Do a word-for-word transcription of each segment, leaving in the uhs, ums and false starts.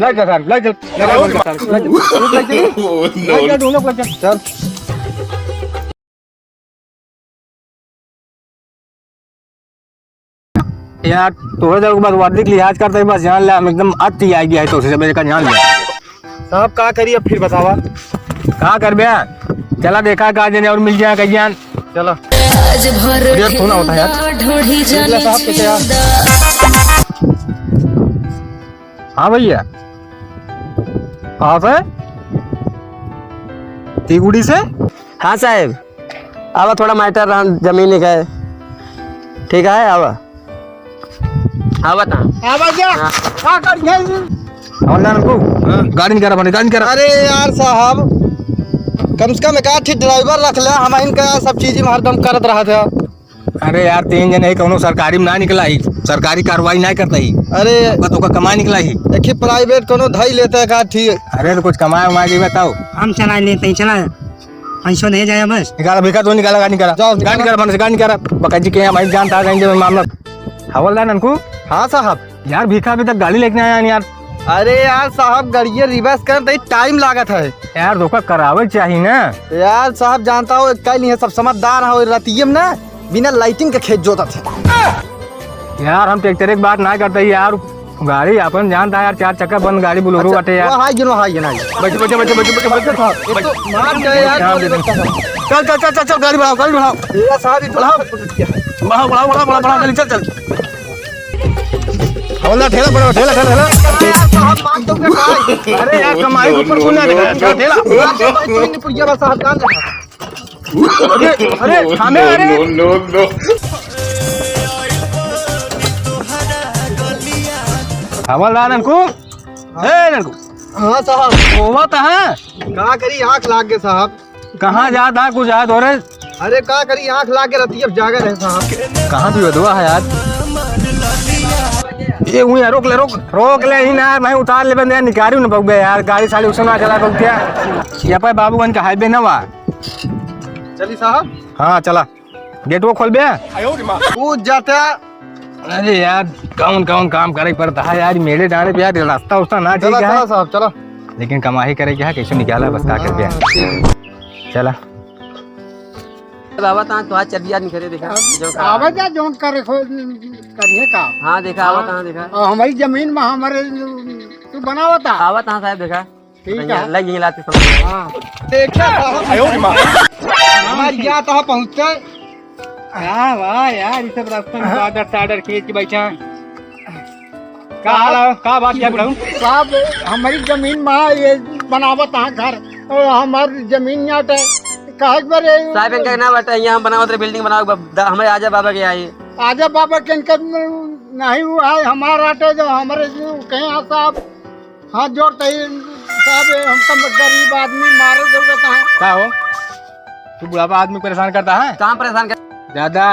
लाइट लगा, लाइट जल, लगा, बंद कर, लाइट जल, लाइट जल, लाइट जल, ढूंढो, लाइट जल। चल। यार, तोहरे जब बस वर्दी के लिहाज करते ही बस जान ले, हम एकदम अति आ गया है, तो उसे मेरे का जान ले। साहब, का करी अब फिर बतावा? का करबे? चला देखा, का जने और मिल जाए, कहीं जान। चला। आज भर ये फोन आवता है यार। ढेला ढोढ़ी देख ले जाने साहब, कैसे यार? छुदा। हाँ भैया, कहाँ से? तीगुड़ी से? हाँ साहेब, आवा, थोड़ा मैटर रहा जमीन का। ठीक है, आवा। आवा ता। आवा जा। हाँ। का कर गया जी? और ना को, हाँ। गाड़ी निकाला, बने गाड़ी निकाला। अरे यार साहब, कम से कम एक आध ठी ड्राइवर रख ले, हम इनका सब चीज में हरदम करत रहत है। अरे यार, तीन जने ही, कौनो सरकारी में ना निकला ही, सरकारी कार्रवाई ना करता ही। अरे ओका तो ओका कमाई निकला ही। एक ही प्राइवेट कोनो धाई लेता है का, ठीक। अरे तो कुछ कमाए उमाए के बताओ। हम चला लेते हैं, चला। ऐसो नहीं जाए बस। निकाला भिखा, तो निकाला, गाड़ी निकाला। जाओ, गाड़ी निकाला। निकाला, मन से गाड़ी निकाला। बका जी के यहाँ भाई जानता है, कहीं जब मामला। हवलदार ननकू। हाँ साहब। यार, भिखा अभी तक गाड़ी लेके नहीं आया यार। अरे यार साहब, गाड़िया रिवर्स कर दे, टाइम लागत है। यार, धोखा करावे चाहिए ना। यार साहब, जानता हो, कल नहीं है, सब समझदार है, और रतिये में ना बिना लाइटिंग के खेत जोतत है। यार, हम ट्रैक्टर की बात ना करते ही यार, गाड़ी अपन जानता है यार, चार चक्का बंद गाड़ी बोलेरो अच्छा, बाटे यार। वो हाई गिनो, हाई गिनो, हाई गिनो। बैठ, बैठ, बैठ, बैठ, बैठ, बैठ। एक तो मार गए यार, ध्यान दे दे। चल, चल, चल, चल, चल, गाड़ी बढ़ाओ, गाड़ी बढ़ाओ। ये साहब, ये बढ़ाओ। बढ़ाओ, बढ़ाओ, बढ़ाओ, बढ़ाओ, बढ़ाओ, जल्दी चल, चल। हवलदार, ठेला पकड़ो, ठेला, ठेला, ठेला। अरे यार, साहब, मार दो क्या, कहाँ है? अरे यार, कमाई के ऊपर सुना दे, ठेला, ठेला। मार दो, मार दो, मार दो, ये साहब, जान दे। अरे, अरे, थामे, अरे। No, no, no, no। हवलदार ननकू, ए ननकू। हाँ साहब। होवा तो है। का करी, आँख लाग गए साहब। कहाँ जात है, कुछ जात हो रहे? अरे का करी, आँख लाग के रतिया जागे रहे साहब। कहाँ भी बदवा है यार? ये हुई है, रोक ले, रोक, रोक ले ही ना, मैं उतार ले बंदे, निकारी न पउबे यार, गाड़ी साड़ी उसे ना चला पउबे। ये पे बाबूगंज का हाईवे ना वा। चली साहब। हाँ, चला। गेटवा खोल बे। कूद जाता। अरे यार, कौन कौन काम करे पड़ता है यार, मेरे डाले पे यार, रास्ता उस्ता ना ठीक चला, है। चला साहब, चला। लेकिन कमाई करे क्या है, कैसे निकाला, बस का कर बे। हाँ, ठीक। चला। बाबा, तहाँ तो आज चल दिया, नहीं करे, देखा, जो खा आवे जा, जौन करे, खो-, करिए का। हाँ, देखा, आवा हाँ। तहाँ, देखा। और हमारी जमीन में हमारे, तू बनावा था। आवा तहाँ, साहब, देखा। ठीक तो है। लग गई लाते समझ। हाँ। देखा था। आयो रे माँ। हमारी क्या था पहुँचते? हाँ, वाह यार, ये सब रास्ते में हाँ। Order, order खींच के बैठा। का हाल है? का बात किया बुढ़ऊ? साहब, हमारी जमीन में ये बनावत है घर, और हमारी जमीन यहाँ पे काहे पर ये साहब, इनका ना बेटा, यहाँ हम बनावत रहे, building बनाओ, ब-, द-, हमारे आजा बाबा के आई। आजा बाबा के इनका नहीं हुआ है, हमारा आटे जो हमारे जो कहे हैं साहब, हाथ जोड़ते ही साहब, हम तो गरीब आदमी, मारे जरूरत है। का हो? तू बुढ़ापा आदमी को परेशान करता है? कहाँ परेशान कर? ज्यादा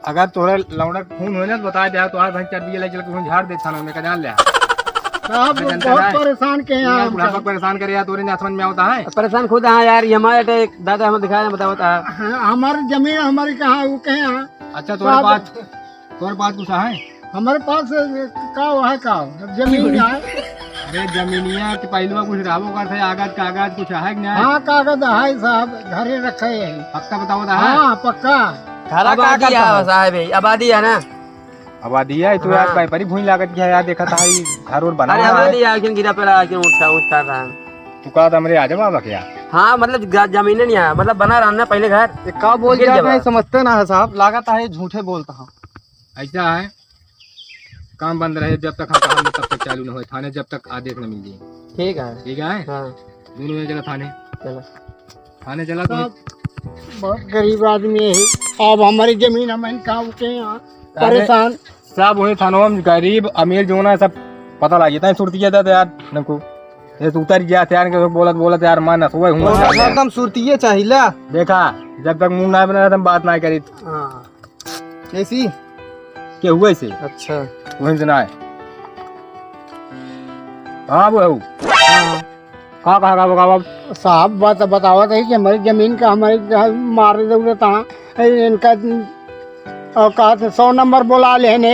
अगर तोरे लौंडा खून होए ना, तो बता दे, तो आज भाई चल दिए, ले चल के खून झाड़ दे थाना में, का जान ले। साहब, मैं जानता बहुत है। परेशान के हैं ये हम बुढ़ापा सब। परेशान करे यार, तोरे ना समझ में आवता है। परेशान खुद हाँ यार, ये हमारे एक दादा हमें दिखाया, बतावता है। हाँ, हमारी जमीन हमारी कहाँ, वो कहे हैं। अच्छा, तोरे साहब, पास तोरे पास कुछ है? हमारे पास का है का? जमीन है। अरे जमीनिया के पहलुआ कुछ रहबो करत है, आगत कागज कुछ है कि नहीं? हाँ, कागज है साहब, घरे रखे हैं। पक्का बताओ तो है? हाँ, पक्का। घरा का आबादी करता है है? साहब, ये आबादी है ना? आबादी है, तो यार हाँ। व्यापारी भूमि लागत क्या है यार, देखा था ये घर और बना अरे हुआ है। आबादी है, लेकिन गिरा पड़ा, लेकिन उठा, उठा रहा है। तू कहा था हमरे आजा बाबा क्या? हाँ, मतलब ग-, जमीन नहीं है, मतलब बना रहा ना पहले घर। ये का बोल गिर गया, गया मैं बा। समझते ना है साहब, लागत है झूठे बोलता हूँ। ऐसा है, काम बंद रहे जब तक हम काम तब तक चालू न होए, थाने जब तक आदेश न मिल जाए। ठीक है। ठीक है? हाँ। दोनों जने चला थाने। चला। थाने चला तो। साहब, बहुत गरीब आदमी है, अब हमारी जमीन हम इनका उठे हैं, अरे, परेशान। सब वही थानों में गरीब अमीर जो ना सब पता लग जाता है, सुरती जाता है यार, नमको। ये तो उतर गया था यार, बोलत, बोलत यार, मन असो है, हूँ और यार। एकदम सुरतिये चाहिला। देखा, जब तक मुंह ना बना, तब बात ना करी। हाँ। कैसी? के हुए से? अच्छा। वहीं से ना है। हाँ, वो है वो। हाँ। का कहा, का, का, का? साहब, बात बतावत है कि हमारी जमीन का हमारे घर मारे जरूरत है। इनका औकात सौ नंबर बोला लेने।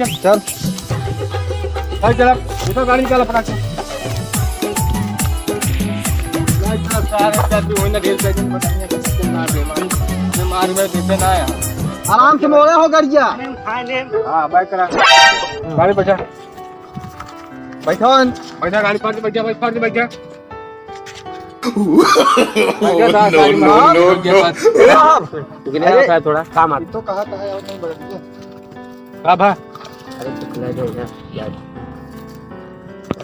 चल। चल। चल, चल, अब उठो, गाड़ी निकाल अपना। चल, चल, सारे चल, तू वहीं ना ढेर कर, बताइए, किसको मार दे, मार, मार, मैं देखे ना यार। आराम से मोड़े हो गड़िया। हाँ, बैठ करा। गाड़ी बैठा। बैठो। बैठा, गाड़ी पर से बैठा, बैठ, पर से बैठा। बैठा, no, गाड़ी में। No, no, बैठा, no। बैठा। अरे, थोड़ा काम आता। तो कहा था यार, नहीं बैठ गया। का भा? अरे, तो खिला दे यार, यार।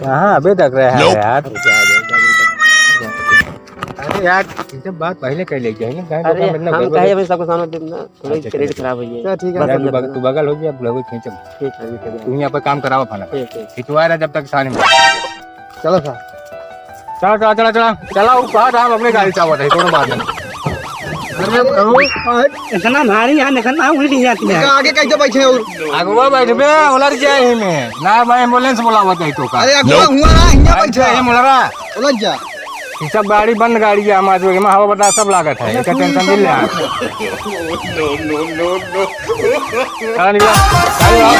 कहाँ अबे तक रहा है यार? अरे, क्या दे, क्या दे, क्या दे? अरे यार, ये सब बात पहले कह ले जाए ना, गाड़ी अरे, में हम गड़बड़ कहे है। अभी सबको सामने देना। थोड़ी अच्छा, credit चलो। खराब हुई है। चल, ठीक है। बस बगल, हम तू बगल हो गया, बुढ़ऊ खींचो। ठीक है, ठीक है। तू यहाँ पर काम करावा फला। ठीक, ठीक। खिंचवा रहा जब तक सानी में। चलो सर। चला, चला, चला, चला। चला, वो कहा था, हम अपने गाड़ी चाहत है, कोनो बात नहीं। अरे, प्रभु, इतना भारी यहाँ निकलना, उल्टी जाती है। आगे कैसे बैठे हो? अगवा बैठबे, उलर जाए ही में। ना, मैं ambulance बुलावत है तो का। अरे, अगवा हुआ ना, हियाँ बैठे। ये मुलरा। उलझ जा। ये सब गाड़ी बंद गाड़ी है, हमारे जो एमा हवा बतास सब लागत है, एकर tension नहीं ले। No, no, no, no। हाँ, निकला। गाड़ी आओ।